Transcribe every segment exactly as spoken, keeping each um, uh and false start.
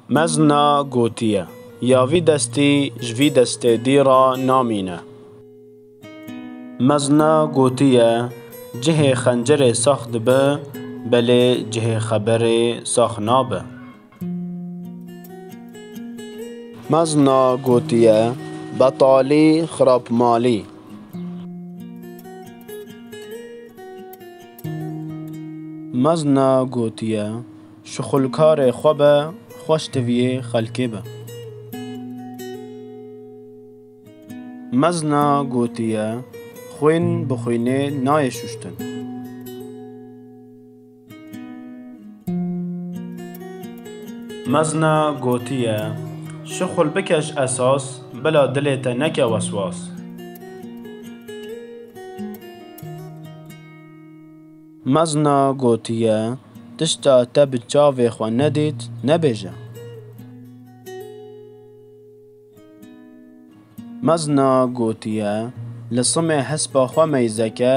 Mezna gotiye, ya vî destî ji vî destê dî re namîne. Mezna gotiye, cihê xencerê sax dibe, belê cihê xeberê sax nabe. Mezna gotiye, betalî xirabmalî. Mezna gotiye, şixulkarê xwe be, xweş tiviyê xelkê be. Mezna gotiye, xwîn bi xwînê nayê şuştin. Mezna gotiye, şixul bike ji esas, bila dilê te neke weswas. Mezna gotiye, tişta te bi çavê xwe nedît, nebêje. Mezna gotiye, li simê hespa xwe meyzeke,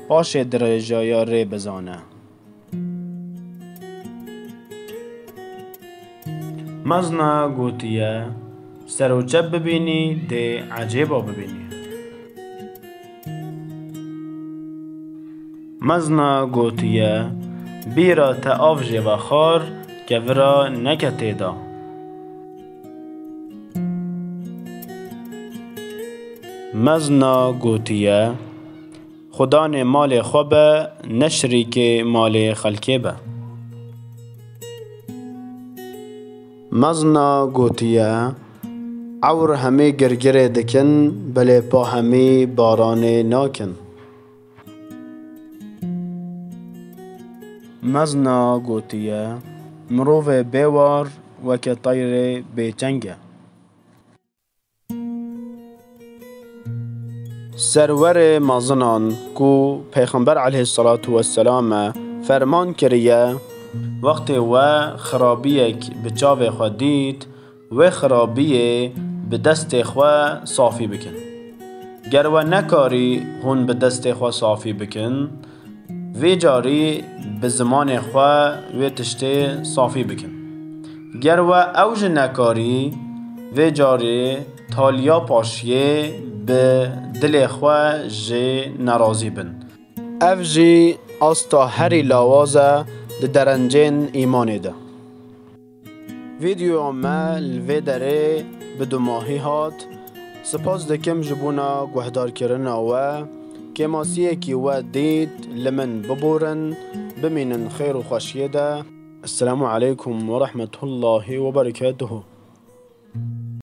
paşê dirêjaya rê bizane. Mezna gotiye, ser û çep bibînî, dê ecêba bibînî. Mezna gotiye, bîra te av jê vexwar, kevira neke têda. Mezna gotiye, xudanê malê xwe be, ne şirîkê malê xelkê be. Mezna gotiye, ewr hemî girgirê dikin, belê pa hemî baranê nakin. Mezna gotiye, mirovê bêwar weke teyrê bêçeng e. Serwerê mezinan ku Pêxember eleyhîsselatu wesselam e ferman kiriye, wextê we xirabiyek bi çavê xwe dît, wê xirabiyê bi destê xwe safî bikin. Ger we nekarî hûn bi destê xwe safî bikin, vê carî bi zimanê xwe wê tiştê safî bikin. Ger we ew jî nekarî, vê carê taliya paşiyê bi dilê xwe jê nerazî bin. Ev jî asta herî lawaz e di derencên îmanê de. Vîdeoya me li vê derê bi dumahî hat. Spas dikim ji bona guhdarkirina we. Kêmasiyekî we dît, li min biborin, bimînin xêr û xweşiyê de. Esselamu aleykum ve rahmetullahi ve berekatuhu.